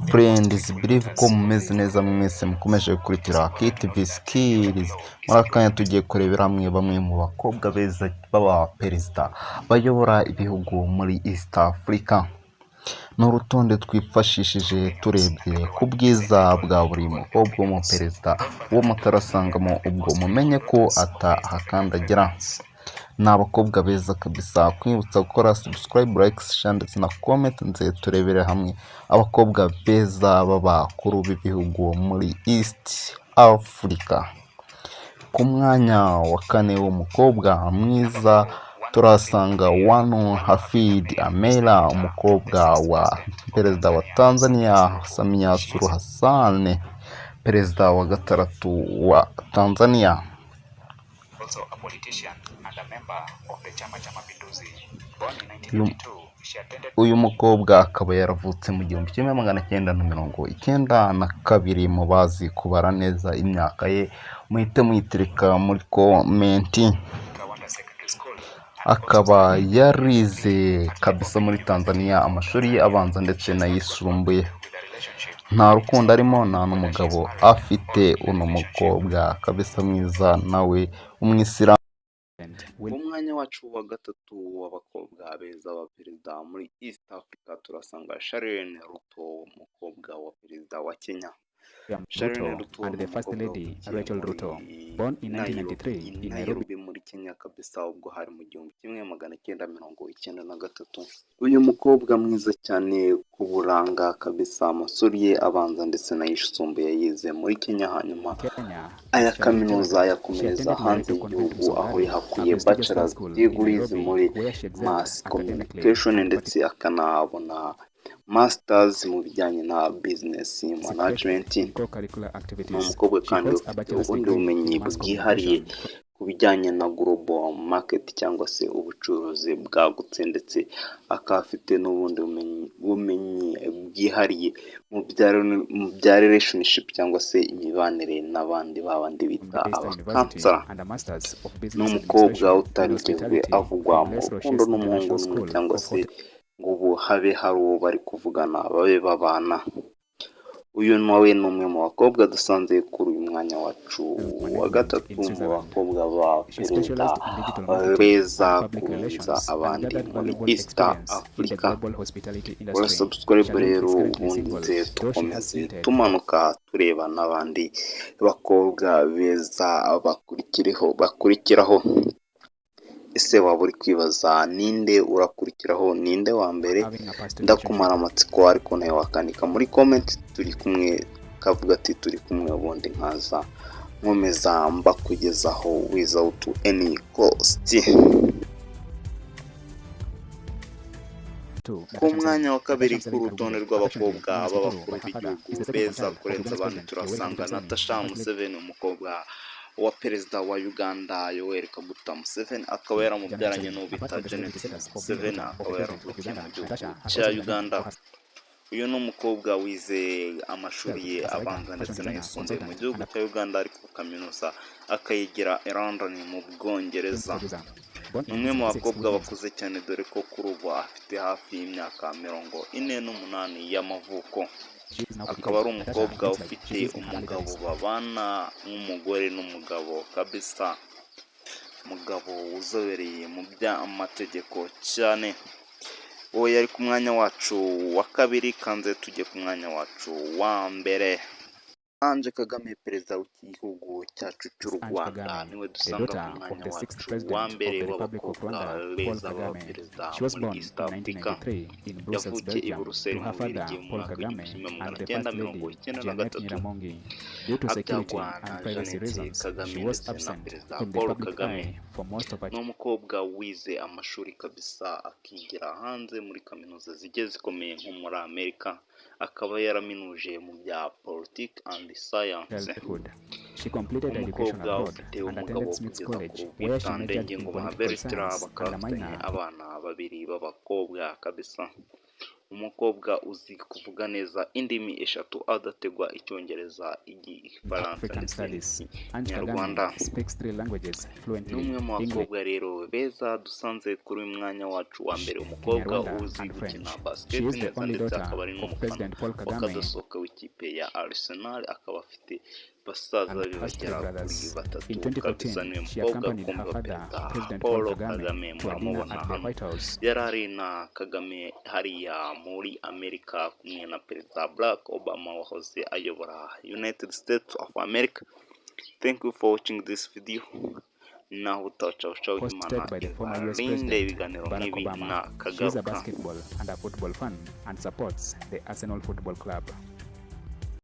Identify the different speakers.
Speaker 1: Friends, believe ko mumeze neza mwese mukomeje gukurikira KTV Skills. Muri aka kanya tugiye kurebera hamwe bamwe mu bakobwa beza b'aba perezida bayobora ibihugu muri East Africa. Ni urutonde twifashishije turebye ku bwiza bwa buri mukobwa w'umuperezida, uwo mutarasangamo ubwo mumenye ko atahakandagira. Ni abakobwa beza kabisa. Kwibutsa gukora subscribe, like, share ndetse na comment, nze turebere hamwe abakobwa beza b'abakuru b'ibihugu muri East Africa. Ku mwanya wa kane w'umukobwa mwiza turasanga Wanu Hafid Amera, umukobwa wa perezida wa Tanzania Samia Suluhu Hassan, perezida wa gatandatu wa Tanzania.
Speaker 2: Also a politician and a member of the Chama cha Mapinduzi. Born in 1992, she attended
Speaker 1: Uyu mukobwa akaba yaravutse mu 1992. Mu bazi kubara neza imyaka ye muhite muyitirika muri comment.
Speaker 2: Kawanda Secondary School and
Speaker 1: Akaba yarize kabisa muri Tanzania amashuri ye abanza ndetse n'ayisumbuye.
Speaker 2: with a relationship
Speaker 1: Nta rukundo arimo, nta n'umugabo afite. Uno mukobwa kabisa mwiza, nawe umwisilamu. Ku mwanya wacu wa gatatu w'abakobwa beza ba perezida muri East Africa turasanga Charlene Ruto, umukobwa wa perezida wa Kenya.
Speaker 2: William
Speaker 1: Charlene
Speaker 2: Ruto
Speaker 1: Ruto
Speaker 2: and
Speaker 1: ni
Speaker 2: the First
Speaker 1: umukobwa
Speaker 2: Lady
Speaker 1: wavukiye
Speaker 2: Rachel
Speaker 1: muri
Speaker 2: Ruto. Born in 1993 in Nairobi,
Speaker 1: Nairobi muri Kenya kabisa, ubwo hari mu 1993. Uyu mukobwa mwiza cyane ku buranga kabisa, amashuri ye abanza ndetse n'ayisumbuye yize muri Kenya, hanyuma
Speaker 2: Kenya,
Speaker 1: aya
Speaker 2: Charlene
Speaker 1: kaminuza
Speaker 2: She
Speaker 1: ayakomereza
Speaker 2: attended
Speaker 1: hanze
Speaker 2: Loreto Convent
Speaker 1: y'igihugu, aho
Speaker 2: Msongari, a
Speaker 1: yahakuye
Speaker 2: prestigious
Speaker 1: bachelor's
Speaker 2: school in
Speaker 1: degrees
Speaker 2: Nairobi,
Speaker 1: muri
Speaker 2: where she excelled
Speaker 1: mass
Speaker 2: academically
Speaker 1: communication
Speaker 2: and
Speaker 1: ndetse akanabona masters mu bijyanye na business management.
Speaker 2: participated in co-curricular
Speaker 1: Ni
Speaker 2: activities.
Speaker 1: umukobwa
Speaker 2: She
Speaker 1: kandi
Speaker 2: holds a
Speaker 1: ufite
Speaker 2: bachelor's
Speaker 1: ubundi
Speaker 2: degree
Speaker 1: bumenyi
Speaker 2: in mass
Speaker 1: bwihariye
Speaker 2: communication
Speaker 1: ku bijyanye na global market cyangwa se ubucuruzi bwagutse, ndetse akaba afite n'ubundi bumenyi bwihariye mu bya relationship cyangwa se imibanire n'abandi, babandi
Speaker 2: from
Speaker 1: bita
Speaker 2: Daystar University
Speaker 1: aba counselor.
Speaker 2: and a Masters of
Speaker 1: Ni
Speaker 2: Business
Speaker 1: umukobwa
Speaker 2: Administration in
Speaker 1: utarigeze
Speaker 2: Hospitality
Speaker 1: avugwa
Speaker 2: from
Speaker 1: mu
Speaker 2: Les
Speaker 1: rukundo
Speaker 2: Roches
Speaker 1: n'umuhungu
Speaker 2: International
Speaker 1: n'umwe
Speaker 2: School
Speaker 1: cyangwa
Speaker 2: of
Speaker 1: se ngo ubu habe hari uwo bari kuvugana babe babana. Uyu nawe ni umwe mu bakobwa dusanze kuri uyu mwanya wacu
Speaker 2: Hotel
Speaker 1: wa
Speaker 2: Management
Speaker 1: gatatu
Speaker 2: in
Speaker 1: mu
Speaker 2: Switzerland.
Speaker 1: bakobwa ba
Speaker 2: She
Speaker 1: perezida
Speaker 2: specialized in digital marketing
Speaker 1: beza
Speaker 2: and public
Speaker 1: kurenza
Speaker 2: relations and
Speaker 1: abandi
Speaker 2: gathered
Speaker 1: muri
Speaker 2: valuable
Speaker 1: East
Speaker 2: experience in the
Speaker 1: Africa.
Speaker 2: global hospitality
Speaker 1: Ura
Speaker 2: industry.
Speaker 1: subscribe
Speaker 2: Charlene
Speaker 1: rero,
Speaker 2: is currently
Speaker 1: ubundi
Speaker 2: single,
Speaker 1: nze
Speaker 2: though she has
Speaker 1: dukomeze
Speaker 2: dated
Speaker 1: tumanuka tureba n'abandi bakobwa beza bakurikiraho. Ese waba uri kwibaza ninde urakurikiraho, ninde wa mbere?
Speaker 2: having a past
Speaker 1: Ndakumara
Speaker 2: relationship.
Speaker 1: amatsiko, ariko nawe wakandika muri comment "turi kumwe", kavuga ati "turi kumwe", ubundi nkaza nkomeza mbakugezaho without any cost.
Speaker 2: Two,
Speaker 1: Ku
Speaker 2: Natasha
Speaker 1: mwanya
Speaker 2: Museveni.
Speaker 1: wa kabiri
Speaker 2: Natasha
Speaker 1: ku
Speaker 2: Museveni
Speaker 1: rutonde
Speaker 2: Karuguge,
Speaker 1: rw'abakobwa
Speaker 2: affectionately known as Uhuru
Speaker 1: b'abakuru
Speaker 2: by her father,
Speaker 1: b'igihugu
Speaker 2: is the second
Speaker 1: beza
Speaker 2: child of
Speaker 1: kurenza
Speaker 2: Uganda's
Speaker 1: abandi
Speaker 2: president Yoweri
Speaker 1: turasanga
Speaker 2: Kaguta Museveni
Speaker 1: Natasha
Speaker 2: and First Lady
Speaker 1: Museveni, umukobwa wa perezida wa Uganda Yoweri Kaguta Museveni, akaba
Speaker 2: Janet
Speaker 1: yaramubyaranye
Speaker 2: Museveni.
Speaker 1: n'uwo
Speaker 2: Apart
Speaker 1: bita
Speaker 2: from the
Speaker 1: Janet
Speaker 2: celebrity status of being the
Speaker 1: Museveni,
Speaker 2: daughter of
Speaker 1: akaba
Speaker 2: the president of
Speaker 1: yaravukiye mu
Speaker 2: Uganda,
Speaker 1: gihugu
Speaker 2: Natasha has
Speaker 1: cya
Speaker 2: also been known
Speaker 1: Uganda.
Speaker 2: for
Speaker 1: Uyu ni umukobwa wize amashuri ye
Speaker 2: herself as a writer,
Speaker 1: abanza
Speaker 2: fashion
Speaker 1: ndetse
Speaker 2: designer,
Speaker 1: n'ayisumbuye mu
Speaker 2: consultant,
Speaker 1: gihugu
Speaker 2: and a
Speaker 1: cya Uganda, ariko kaminuza akayigira i London mu
Speaker 2: film
Speaker 1: Bwongereza.
Speaker 2: producer. Born
Speaker 1: Ni
Speaker 2: in
Speaker 1: umwe mu
Speaker 2: 1976,
Speaker 1: bakobwa
Speaker 2: which means
Speaker 1: bakuze cyane, dore ko kuri ubu afite hafi y'imyaka 48 y'amavuko.
Speaker 2: she is now
Speaker 1: Akaba ari
Speaker 2: 48. Natasha
Speaker 1: umukobwa
Speaker 2: looks like
Speaker 1: ufite
Speaker 2: she is in her early
Speaker 1: umugabo
Speaker 2: 30s.
Speaker 1: babana nk'umugore n'umugabo kabisa, umugabo uzobereye mu by'amategeko cyane. Uwo yari ku mwanya wacu wa kabiri, kanze tujye ku mwanya wacu wa mbere. Ange Kagame, perezida w'igihugu cyacu cy'u
Speaker 2: Ange
Speaker 1: Rwanda,
Speaker 2: Kagame,
Speaker 1: niwe
Speaker 2: the
Speaker 1: dusanga ku
Speaker 2: daughter of
Speaker 1: mwanya
Speaker 2: the sixth
Speaker 1: wacu wa
Speaker 2: president of
Speaker 1: mbere
Speaker 2: the Republic of
Speaker 1: w'abakobwa
Speaker 2: Rwanda, Paul
Speaker 1: beza
Speaker 2: Kagame.
Speaker 1: b'abaperezida
Speaker 2: She was
Speaker 1: muri
Speaker 2: born
Speaker 1: East
Speaker 2: in
Speaker 1: Africa.
Speaker 2: 1993 in Brussels,
Speaker 1: Yavukiye i
Speaker 2: Belgium, to
Speaker 1: Buruseli
Speaker 2: her
Speaker 1: mu Bubiligi
Speaker 2: father,
Speaker 1: mu
Speaker 2: Paul
Speaker 1: mwaka
Speaker 2: Kagame,
Speaker 1: w'igihumbi kimwe
Speaker 2: and
Speaker 1: magana
Speaker 2: the
Speaker 1: cyenda
Speaker 2: First
Speaker 1: mirongo
Speaker 2: Lady,
Speaker 1: icyenda na
Speaker 2: Jeannette
Speaker 1: gatatu,
Speaker 2: Nyiramongi. Due to security
Speaker 1: abyagwa na
Speaker 2: and privacy
Speaker 1: Jeannette
Speaker 2: reasons,
Speaker 1: Kagame
Speaker 2: she was
Speaker 1: ndetse na
Speaker 2: absent
Speaker 1: perezida
Speaker 2: from the
Speaker 1: Paul
Speaker 2: public
Speaker 1: Kagame.
Speaker 2: eye for most of her
Speaker 1: Ni umukobwa wize amashuri kabisa, akigira hanze muri kaminuza zigiye zikomeye nko muri Amerika, akaba yaraminuje mu bya politiki and science.
Speaker 2: childhood. She completed education
Speaker 1: Umukobwa
Speaker 2: abroad
Speaker 1: ufite
Speaker 2: and
Speaker 1: umugabo
Speaker 2: attended Smith
Speaker 1: kugeza ku
Speaker 2: College, where she majored
Speaker 1: bwitandenge
Speaker 2: in
Speaker 1: ngo
Speaker 2: political
Speaker 1: Bertrand,
Speaker 2: science
Speaker 1: bakaba
Speaker 2: and a
Speaker 1: bafitanye
Speaker 2: minor
Speaker 1: abana babiri b'abakobwa kabisa. Umukobwa uzi kuvuga neza indimi eshatu adategwa, Icyongereza, Igifaransa
Speaker 2: African
Speaker 1: ndetse
Speaker 2: Studies. Ange
Speaker 1: n'Ikinyarwanda.
Speaker 2: Kagame speaks three languages
Speaker 1: Ni
Speaker 2: fluently:
Speaker 1: umwe mu
Speaker 2: English,
Speaker 1: bakobwa rero beza dusanze kuri uyu mwanya wacu wa mbere, umukobwa
Speaker 2: Kinyarwanda
Speaker 1: uzi
Speaker 2: and
Speaker 1: gukina
Speaker 2: French.
Speaker 1: basket
Speaker 2: She is the
Speaker 1: neza
Speaker 2: only
Speaker 1: ndetse
Speaker 2: daughter
Speaker 1: akaba ari
Speaker 2: of
Speaker 1: n'umufana
Speaker 2: President Paul Kagame
Speaker 1: w'akadasohoka w'ikipe ya Arsenal, akaba afite basaza
Speaker 2: and
Speaker 1: be
Speaker 2: has three
Speaker 1: bagera kuri
Speaker 2: brothers.
Speaker 1: batatu
Speaker 2: In
Speaker 1: kabisa.
Speaker 2: 2014,
Speaker 1: Niwe
Speaker 2: she
Speaker 1: mukobwa
Speaker 2: accompanied
Speaker 1: rukumbi
Speaker 2: her
Speaker 1: wa
Speaker 2: father,
Speaker 1: Perezida
Speaker 2: President
Speaker 1: Paul
Speaker 2: Paul
Speaker 1: Kagame.
Speaker 2: Kagame, to a dinner
Speaker 1: Muramubona
Speaker 2: at the
Speaker 1: hano
Speaker 2: White House.
Speaker 1: yari ari na Kagame hariya muri Amerika kumwe na Perezida Barack Obama wahoze ayobora United States of America. Thank you for watching this video. Naho utacaho.
Speaker 2: Hosted
Speaker 1: Imana
Speaker 2: by the former US
Speaker 1: ibarinde.
Speaker 2: President
Speaker 1: Ibiganiro
Speaker 2: Barack
Speaker 1: nk'ibi
Speaker 2: Obama.
Speaker 1: na
Speaker 2: She is a
Speaker 1: kagaruka.
Speaker 2: basketball and a football fan and supports the Arsenal Football Club.